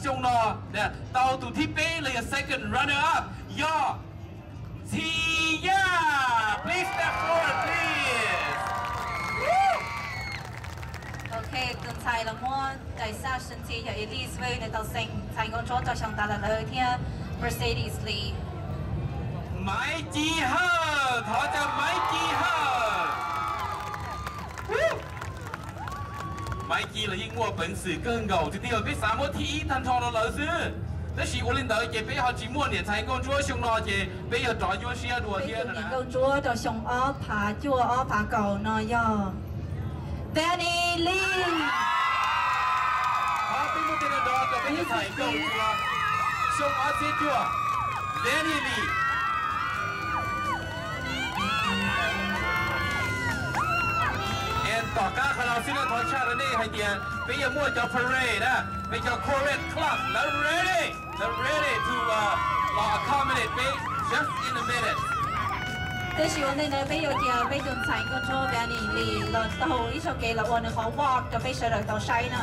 xyoo no tau tus thib peb los yog second runner up yog Ntxhi Yaj. Please step forward, please. Ok, tus ntxhais los muaj cais xaj xwm txhi yog Elise Vwj, nws tau xeem ntxhais nkauj ntsuab rau xyoo tas los lawm thiab Mercedes Lee. Maiv Ci Hawj, thov caw Maiv Ci Hawj. Maiv Ci los yeej muaj peev xwm kawg nkaus tiag tiag, peb xav muab thib ib tag nrho rau lawv xwb. Tab sis ua li ntawd ces peb ho tsis muaj niam ntxhais nkauj ntsuab xyoo no ces peb yog rov nyuaj siab dua thiab. Niam nkauj ntsuab rau xyoo ob phav cuaj ob phav kaum no yog Danny Lee. Thov peb muab tej no rau peb tus ntxhais nkauj ntsuab xyoo ob txhiab cuaj, Danny Lee. Es tom qab qhov no xwb na, thov tshaj rau nej hais tias peb yuav muaj cov parade na, peb cov Corvette Club lawv ready, lawv ready to los accommodate peb just in a minute. Tab sis ua ntej ntawd peb yuav cia peb tus ntxhais nkauj ntsuab Danny Lee los taug ib txoj kev los ua nws qhov walk rau peb sawv daws tau saib na.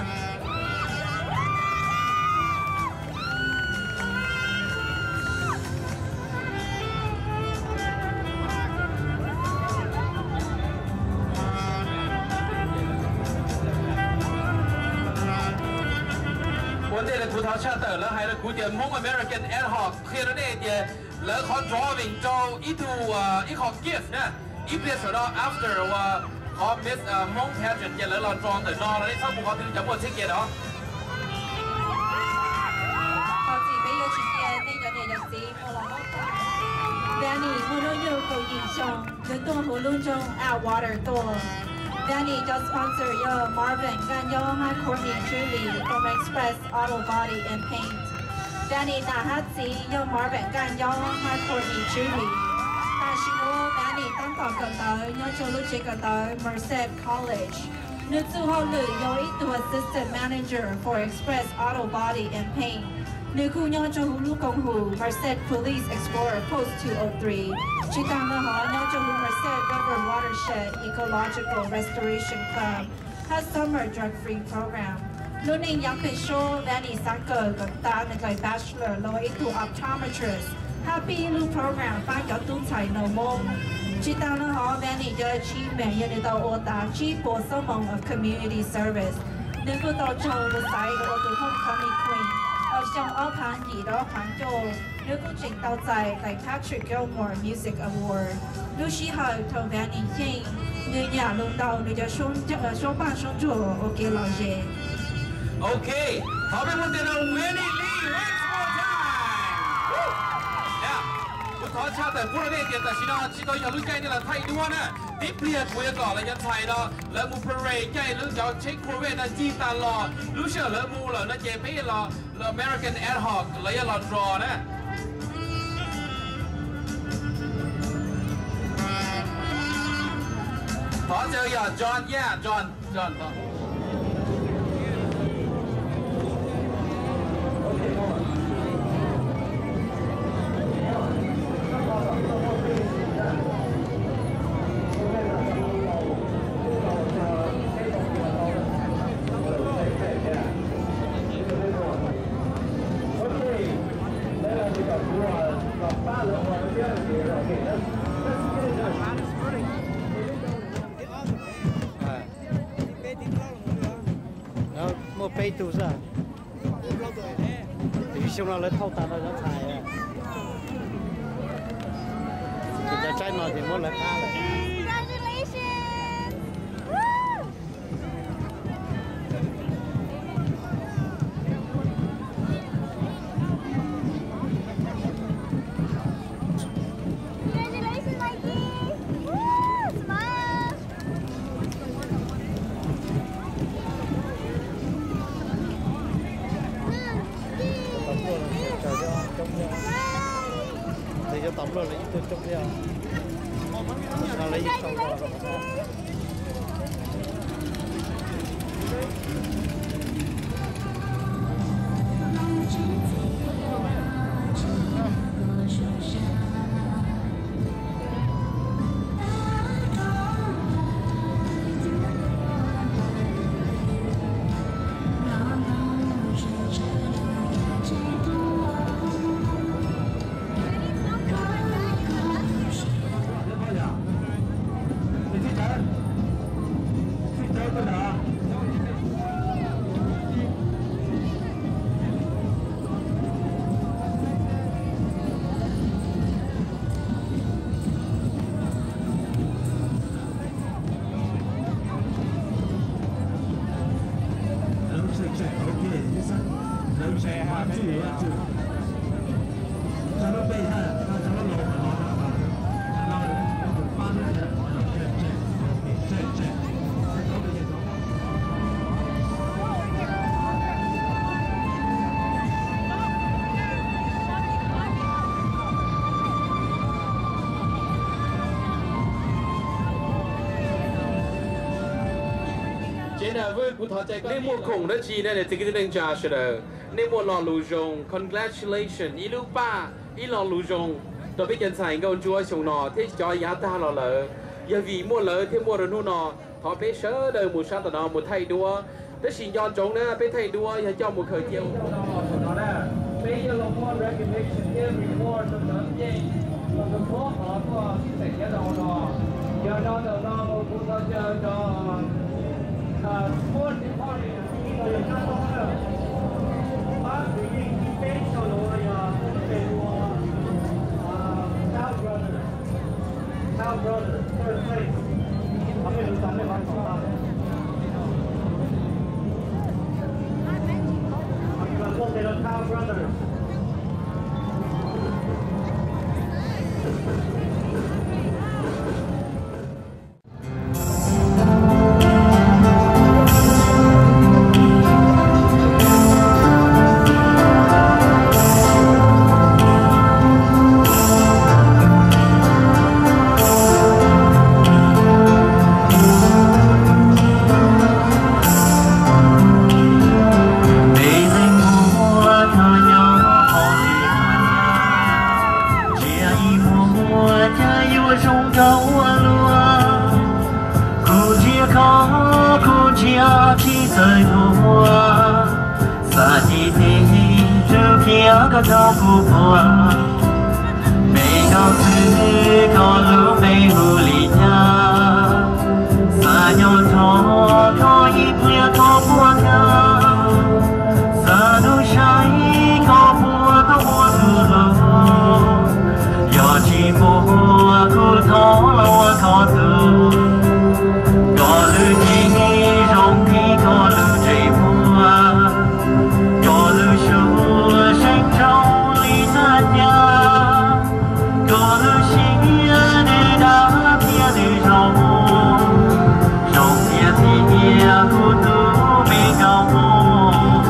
Ua ntej ntawd kuv thov tshaj tawm lawv hais rau kuv tias Hmoob American Ad Hoc qhia rau nej tias lawv qhov drawing rau ib tug, ib qho gift na, ib pliag saum no after uas qhov Miss Hmoob pageant ces lawv los draw ntawm no los nej txhob mus qhov twg cov muaj txheeb kiag no. Thov txim peb yuav tsis cia nej cov niam cov txiv mus los. Danny muaj hnub nyoog kaum yim xyoo, nws tuaj hauv lub nroog Atwater tuaj. Danny cov sponsor yog Marvin Nkaj Nyob hab Courtney Tswb Lis from Express Auto Body and Paint. Danny nam hab txiv yog Marvin Nkaj Nyob hab Courtney Tswb Lis. Tam sim no Danny tab tom kawm ntawv nyob rau lub tsev kawm ntawv Merced College. Nws txuj hauj lwm yog ib tug Assistant Manager for Express Auto Body and Paint. Nws kuj nyob rau huv lub koom haum Merced Police Explorer Post two oh three. Tsis tas ntawd hov nyob rau huv Merced River Watershed Ecological Restoration Club hab Summer Drug Free Program. Lub neej yav pem suab Danny xav kawm kom tas nws dlaim Bachelor los ua ib tug Optometrist hab pib ib lub program pab cov tub ntxhais nus moob. Tsis tas ntawd hov Danny cov achievement yog nws tau ua tas tsib puas xuab moos of community service. Nws kuj tau raug lawv xaiv los ua tus Homecoming Queen of xyoo ob phav yim rau ob phav cuaj. Nws kuj tseem tau txais Patrick Gilmore Music Award. Lub sij hawm thaum Danny yeej, nws nyam lug ntaus nws cov suab npaaj suab ntsuag ua kev lom zem. Ok, thov peb muab tes rau Danny Lee once more time. Kuv thov tshaj tawm pub rau nej tias tam sim no tsis tau yog lub caij nej los thaij duab na. Tib pliag kuv yuav kom lawv cov ntxhais no lawv mus parade caij lub cov tsheb Corvette no ncig tas los. Lub sij hawm lawv mus lawm no ces peb los American Ad Hoc lawv yuav los draw na. Thov caw yog John, yeah, John, John. Muaj peb tug xwb. Tus xyoo no lawv thauj tas no cov ntxhais. Ces cov tsaib no ces muab lawv qab lawm. Nws yuav tau nplua lawv ib tug coob thiab. Tam sim no lawv yeej tau Nej muaj khoom dab tsi ne, txiv kwv tij neej tsa sawv daws? Nej muaj lo lus zoo, congratulations, ib lub paj, ib lo lus zoo rau peb cov ntxhais nkauj ntsuab xyoo no thiab cov yav tag los lawm. Yog vim muaj lawv thiaj muaj rau hnub no. Thov peb sawv daws mus sab tom no mus thaij duab. Tab sis nco ntsoov na, peb thaij duab yog coj mus khaws cia. Peb yeej los muab recognition thiab reward rau cov yeej los mus muab qhov tuaj xib xeem nyob rau hauv no. Yog no ntawm no kuv thov caw cov sports department ib los yog sab toob na, pab kwv yeej ib peb caug los yog tus tes ua South Brother. South Brother, third place. Thov mej lug tau mej qhov khoom tau. South Brother. Peb neeg muaj koj nyob hauv tiaj, ntsia ib muag cas yuav zoo nkauj ua luaj. Kuv ntsia koj, kuv ntsia tsis txawj hlua, xav cia tes tswv kiag koj rau kuv puag. Npe koj xwb koj lub npe hu li cas? Xav nyob nrog koj ib pliag koj puas kam? Xav hnub saib koj puas tau muaj tus hlub. Yog tsis muaj kuv thov los ua koj tug. Koj lub cev zoo li koj lub ntsej muag, koj lub suab seev zoo li txhab cag, koj lub siab nws dawb thiab nws zoo, zoo tiag tiag kuv tus me nkauj Hmoob.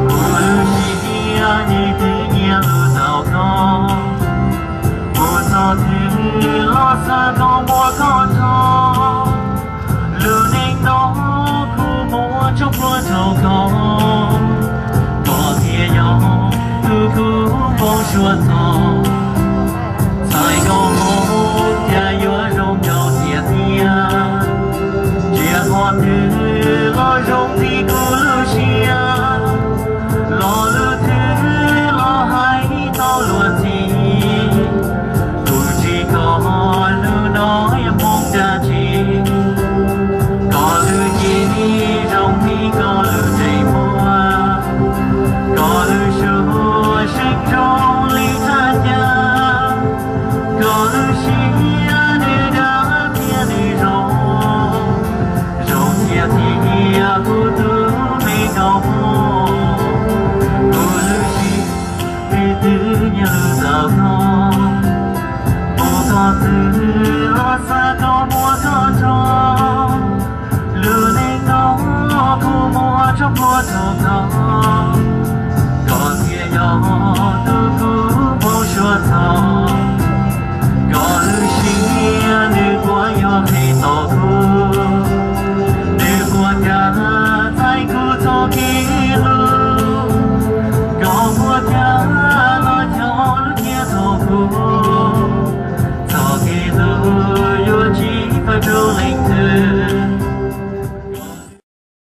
Kuv lub siab nws twb nyiam lug tau koj, mus txog twg los xav koj muab koj tso. Lub neej no kuv muab tso plhuav rau koj, koj thiaj yog tus kuv npau suav txog. Txhais koj mus cas yuav zoo nkauj tiag tiag, ntsia qhov twg los zoo ntxim kuv lub siab. Los lub twg los hais tau luag ntxhi, kuv ntsib koj hnub no yog hmoov dab tsi? Koj lub cev zoo li koj lub ntsej muag, koj lub suab seev zoo li txhab cag, koj lub siab nws dawb thiab nws zoo, zoo tiag tiag kuv tus